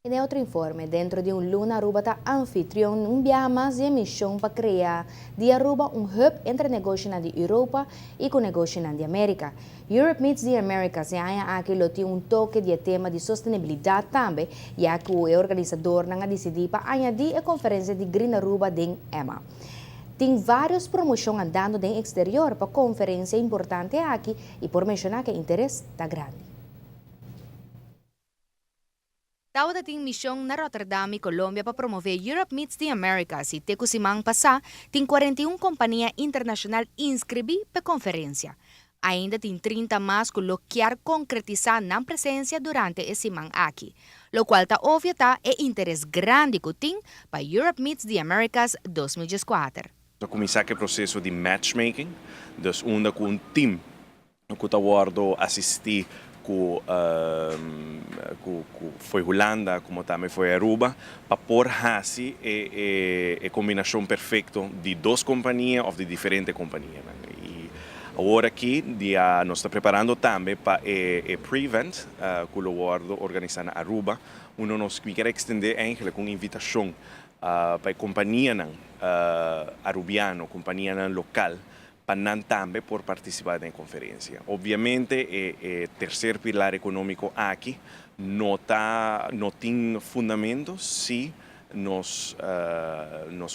Den otro informe, dentro di un luna Aruba ta anfitrion un biaha mas di e mision pa crea di Aruba un hub entre negoshinan di Europa y cu negoshinan di America. Europe Meets the Americas e aña aki lo tin un toke di e tema di sostenibilidad tambe, ya cu e organisadornan a dicidi pa añadi e conferencia di Green Aruba den EMA. Tin varios promocion andando den exterior pa conferencia importante aki y por menciona cu e interes ta grandi. Tawata tin mision na Rotterdam y Colombia pa promove Europe Meets the Americas y te cu siman pasa tin 41 compania internacional inscribi pa e conferencia. Ainda tin 30 mas cu lo kier concretisa nan presencia durante e siman aki. Locual ta obvio ta e interes grandi cu tin pa Europe Meets the Americas 2014. A cuminsa cu e proceso di matchmaking, dus unda cu un team cu ta wordo asisti cu for di Hulanda, como tambe for di Aruba, pa por haci e combinacion perfecto di dos compania of di diferente compania. Y awor aki dia nos ta preparando tambe pa e pre-event cu lo wordo organisa na Aruba, unda nos kier extende eigenlijk un invitacion pa compania arubiano, compania local, pa nan tambe por participa na conferencia. Obviamente, e tercer pilar economico aki no tin fundamento si nos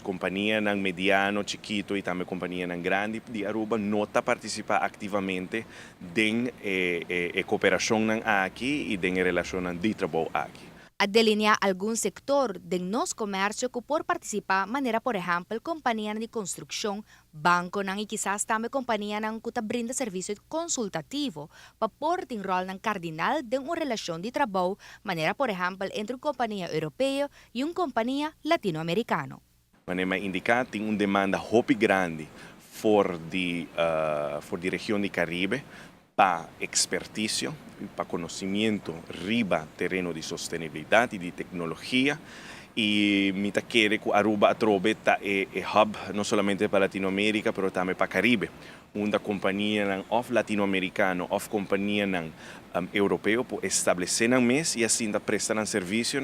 compania mediano, chikito y tambe compania grandi di Aruba no ta participa activamente den e cooperacion aki y den relacion di trabou aki. A delinea algun sector di nos comercio cu por participa, manera por ehempel compania di construccion, banco y kisas tambe compania cu ta brinda servicio consultativo pa por tin rol nan cardinal den un relacion di trabou, manera por ehempel entre un compania europeo y un compania latinoamericano. Manera indica, tin un demanda hopi grandi for di region di Caribe pa experticio, pa conocimento riba tereno di sostenibilidad y di tecnologia, y mi ta kere cu Aruba atrobe ta e hub no solamente pa Latinoamerica pero tambe pa Caribe, unda compania of latinoamericano of compania europeo por establece nan mes y asina presta nan servicio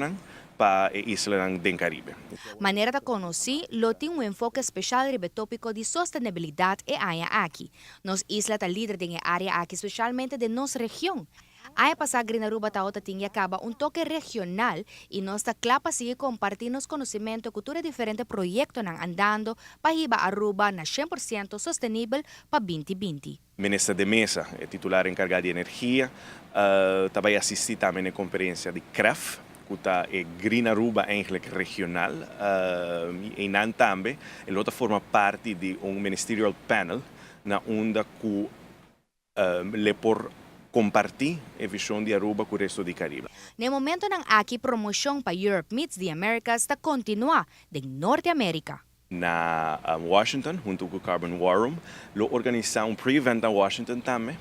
pa e isla den Caribe. Manera ta conoci, lo tin un enfoke special riba e topico di sostenibilidad e aña aki. Nos isla ta lider den e area aki, specialmente den nos region. Aña pasa Green Aruba tawata tin caba un toke regional y nos ta cla pa sigui comparti nos conocimento cu tur diferente proyecto andando pa hiba Aruba na 100% sostenibel pa 2020. Minister de Meza, titular encarga di energia, tambe a asisti tambe na conferencia di CREF, cu ta Green Aruba eigenlijk regional, y nan tambe, e ta forma parti di un ministerial panel na unda cu lo por comparti e vision di Aruba cu e resto di Caribe. Na momento nan aki promocion pa Europe Meets the Americas ta continua den Norte America. Na Washington, hunto cu Carbon War Room, lo organisa un pre-event na Washington tambe,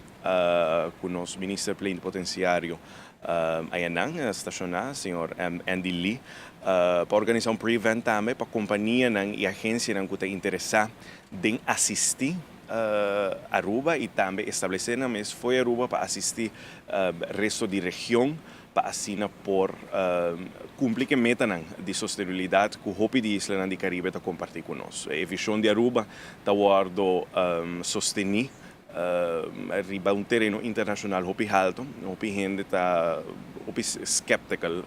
cu nos minister plenipotenciario ayanan staciona, señor Andy Lee, pa organisa un pre-event tambe pa compania y agencia cu ta interesa den asisti Aruba y tambe establece nan mes for di Aruba pa asisti resto di region, pa asina por cumpli cu meta di sostenibilidad cu hopi di isla di Caribe ta comparti cu nos. E vision di Aruba ta wordo sosteni riba un tereno internacional hopi halto, hopi hende ta hopi skeptical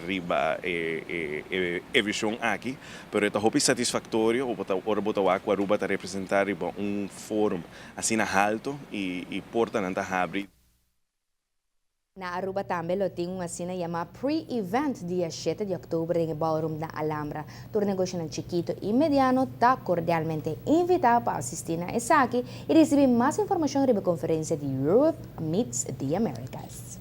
riba e vision aki, pero ta hopi satisfactorio ora bo ta wak cu Aruba ta representa riba un forum asina halto y porta nan ta habri. Na Aruba tambe lo tin un asina yama pre-event dia 7 di october den ballroom na Alhambra. Tur negoshi chikito y mediano ta cordialmente invita pa asisti na esaki y ricibi mas informacion riba e conferencia di Europe Meets the Americas.